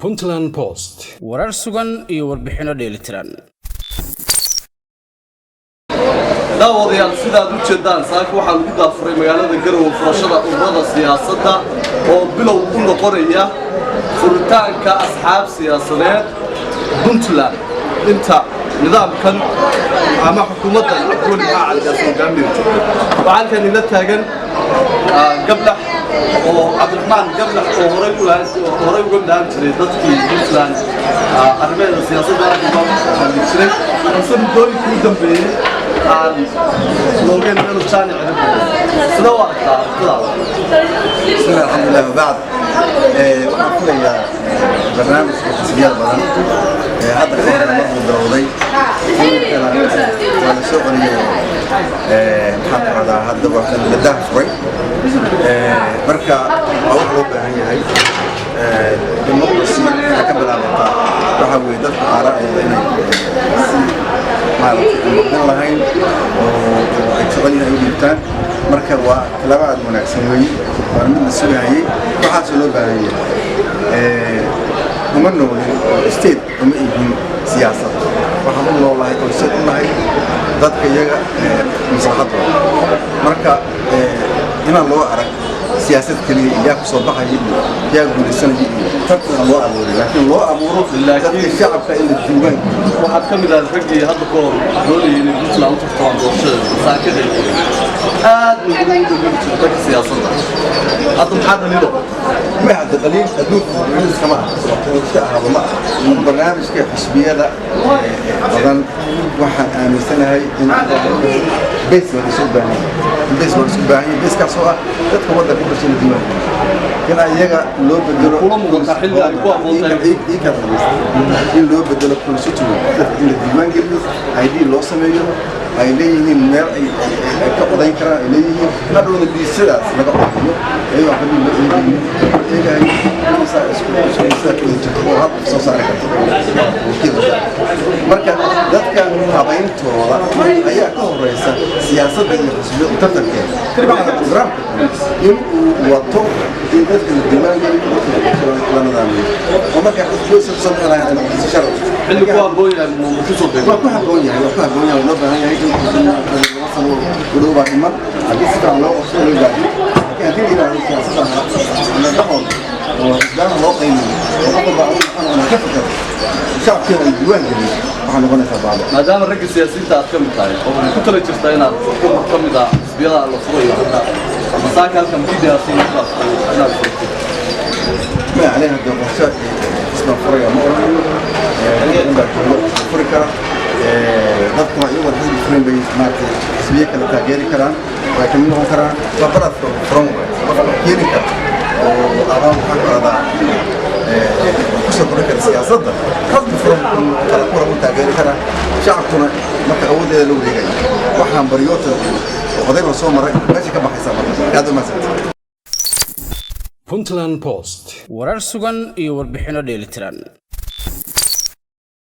Puntland Post. Warar sugan iyo warbixinno dheelitiran. Daawadayaal, sidaad u jeedaan, saaka waxaa lagu daafuray magaalada Garowe furashada ururada siyaasadda oo bilow u noqonaya furitaanka asxaab siyaasadeed Puntland inta nidaamkan ama xukuumaddan Cabdiweli Maxaa Cali Gaas hogaamiyo joogto. Waxaa halkan ila taagan Gablax oo Cabdiraxmaan Gablax oo horay uga dhahan jiray dadkii Puntland arrimaheeda siyaasadda aad uga hadli jiray, balse muddooyinkii u dambeeyey aan loogeen meelu jaani cirib. Sida u aragtaa aragtidaada? Bismillah, alxamdulilah, wabacd. Waxaan filayaa barnaamijka xisbiyada badan ee hadda ka hor markuu bilowday, iminkana waa la soo celiyey. Maxaan ku rahdaa, hadda waa kan la daah furay. Marka waa wax loo baahan yahay. Democracy waxay ka bilaabataa waxaa weeye dadka aaraa'dooda inay si maaragtay aan maqdin lahayn oo ay jecel yihiin ay u dhiibtaan. Marka waa tallaabo aad wanaagsan weeye, waana mid la sugahayey, waxaasoo loo baahan yahay. Uma noolin oo state uma ihin siyaasad. Waxaan u noolahay oo state u nahay dadka iyaga maslaxadooda. Marka inaan loo arag siyaasad keliya iyo yaa ku soo baxaya iyo yaa guulaysanaya iyo tartan aan loo abuurin, laakiin loo abuuro dadka shacabka in la diiwaan geliyo. Waxaad ka mid ahayd raggii hadda ka hor doonayay inay Puntland u tartamaan doorashada saaka qaybgalay, aad ugu dhegeli jiray dadka siyaasadda. Hadda maxaa dhaliilo? Ma hadda dhaliil adduunka iskama aha, iska ahaado ma aha. Barnaamijka xisbiyada badan waxaan aaminsanahay in base la isu baahan yahay, base waa isu baahan yahay, base kaas oo ah dadka waddanka ku dhashay la diiwaan geliyo, in ayaga loo bedelo. Kula muuqataa xilli ay ku habboon tahay? Ii kala dhageysta. In loo bedelo constituent, dadka in la diiwaan geliyo, ID loo sameeyo, ay leeyihiin meel ay ka codayn karaan, ay leeyihiin hadhowna liisadaas laga codeeyo iyagoo aan qabiil loo eegaynin, la eegayo isaa isku isku wada jirto oo hal qof soo saari karto wakiil soo saari. Marka dadka habayntooda ayaa ka horeysa siyaasadda iyo xisbiyada tartankeeda. Waxaana programka in uu wato in dadka la diiwaan geliyo, dadka la nidaamiyo, oo marka xisbiyo si soo bixi lahayn ay noqoto sharci. Xilli ku habboon yahay ma ku soo beegay? Waa ku habboon yahay, waa ku habboon yahay. Loo baahan yahay in 2 sano u dhow baa dhiman haddii si fiican loo qabso loo gaadhiyo. Laakiin haddii la yidhaahdo siyaasadda la dhexooda oo xisbiyaha loo qaymiyo oo qof walba adigu maxaa noqonaa ka fikiro, shacabkeena ay diiwaan geliyo, waxaa noqonaysaa baaba. Maadaama ragga siyaasiyiinta aad ka mid tahay oo waxay ku tala jirtaa inaad urur ka mid ah xisbiyada la furayo hadda masaaka halkan PDRC inaad furtid? Ma عليها hadda qorshe xisbaan furaya ma oranayo. Dad badan baa joogo xisbi furi kara. Dadkuna iyagoon xisbi furin bay maaragtay xisbiye kale taageeri karaan oo ay kamid noqon karaan. Waa baradka furan waay. Qofka keeni kara oo ama maxaan ku rahdaa kusoo kordhin kara siyaasadda, xisbi furan kala kura u taageeri karaa. Shacabkuna marka awooddeeda la wareegaya, waxaan baryoota oo odayga soo maray meesha ka baxaysaa. Marka aad u mahadsantahay. Puntland Post. Warar sugan iyo warbixinno dheelitiran.